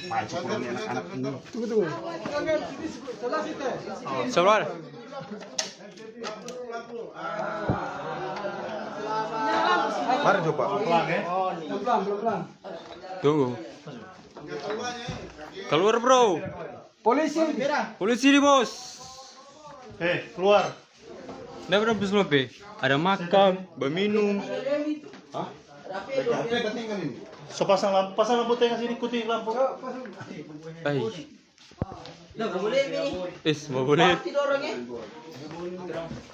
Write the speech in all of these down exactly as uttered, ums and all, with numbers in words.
Maju pulang ni anak-anak ini. Tunggu, tunggu. Sebelah. Mari coba. Pelan, ya. Pelan, pelan, pelan. Tunggu. Keluar, bro. Polisi. Polisi di, bos. Eh, keluar. Nda pernah habis lope. Ada makan, baminum. Hah? So pasang lampu, pasang lampu tengah sini, ikuti lampu. Ai. Dah, boleh ni. Is, mau boleh. Mati dorong, eh.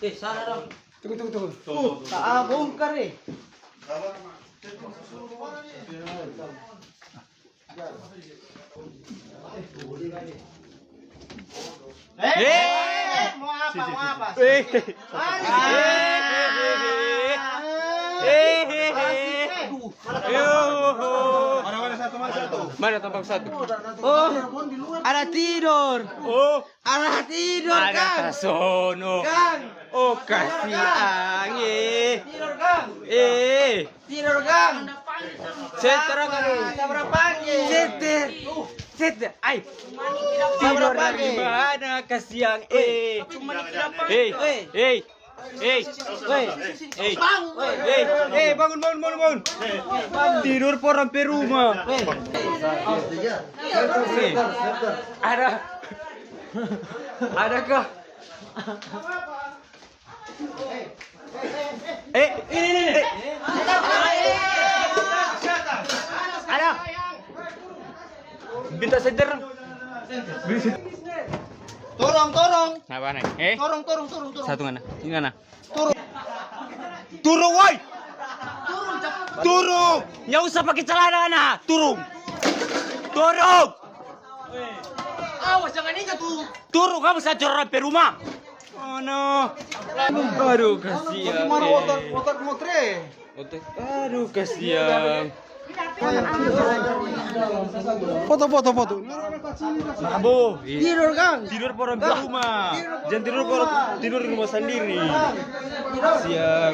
Eh, sana dong. Tunggu, tunggu, tunggu. Tuh, tak bongkar, eh. Eh, mau apa, mau apa? Eh, eh, eh, eh, eh. Mana, mana satu, mana satu? Mana tampak satu? Oh, ada tidur. Oh, ada tidur, ada Kang. Tasono. Kang. Oh, kasiang, eh. Tidur, Kang. Eh. Tidur, Kang. Seter, Kang. Sabra pagi. Seter. Seter. Ai. Tidur dari mana, kasiang, eh. Hei, hei, hei. Hei, hei, hei, bangun, bangun, bangun, bangun. Tidur pa orang pe rumah. Hei, ada, ada kah? Eh, ini, ini, ini. Ada. Minta senter. Torong, torong. Apa nih? Eh? Torong, torong, torong, torong. Satu mana? Ini mana? Turung. Turung, woi. Turung. Nggak usah pakai celana, nah. Turung. Turung. Awas, jangan injak tuh. Turung, kamu saya curang pe rumah. Oh, no. Aduh, kasihan. Bagaimana, eh, otak, otak motre? Otak, aduh, kasihan. Foto, foto, foto. Abo, tidur, Kang. Tidur pa orang pe rumah. Jangan tidur pa orang, tidur di rumah sendiri. Kasihan.